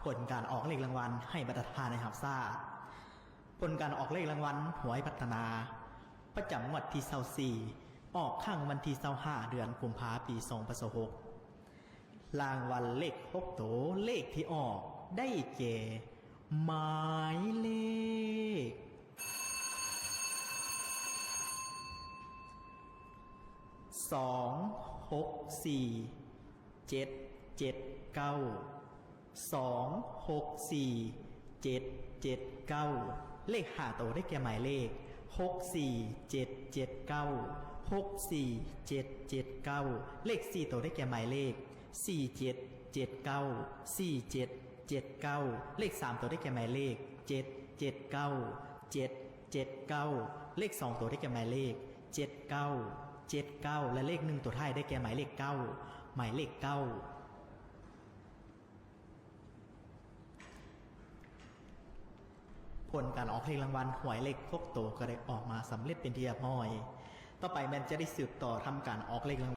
ຜົນການອອກເລກລາງວັນໃຫ້ບັນດາທ່ານໄດ້ຮັບຊາບ. ຜົນການອອກເລກລາງວັນຫວຍພັດທະນາ ປະຈຳງວດທີຊາວສີ່ ອອກຄັ້ງວັນທີຊາວຫ້າ ເດືອນກຸມພາ ປີສອງພັນຊາວຫົກ. ລາງວັນເລກຫົກໂຕ ເລກທີ່ອອກໄດ້ແກ່ ໝາຍເລກ ສອງ ຫົກ ສີ່ ເຈັດ ເຈັດ ເກົ້າ ສອງ ຫົກ ສີ່ ເຈັດ ເຈັດ ເກົ້າ. ເລກຫ້າໂຕໄດ້ແກ່ໝາຍເລກ ຫົກ ສີ່ ເຈັດ ເຈັດ ເກົ້າ ຫົກ ສີ່ ເຈັດ ເຈັດ ເກົ້າ. ເລກສີ່ໂຕໄດ້ແກ່ໝາຍເລກ ສີ່ ເຈັດ ເຈັດ ເກົ້າ ສີ່ ເຈັດ ເຈັດ ເກົ້າ. ເລກສາມໂຕໄດ້ແກ່ໝາຍເລກ ເຈັດ ເຈັດ ເກົ້າ ເຈັດ ເຈັດ ເກົ້າ. ເລກສອງໂຕໄດ້ແກ່ໝາຍເລກ ເຈັດ ເກົ້າ ເຈັດ ເກົ້າ ແລະ ເລກໜຶ່ງໂຕທ້າຍໄດ້ແກ່ໝາຍເລກ ເກົ້າ ໝາຍເລກ ເກົ້າ. ຜົນການອອກເລກລາງວັນຫວຍເລກຫົກໂຕກໍໄດ້ອອກມາສຳເລັດເປັນທີ່ຮຽບຮ້ອຍ. ຕໍ່ໄປແມ່ນຈະໄດ້ສືບຕໍ່ທຳການອອກເລກລາງ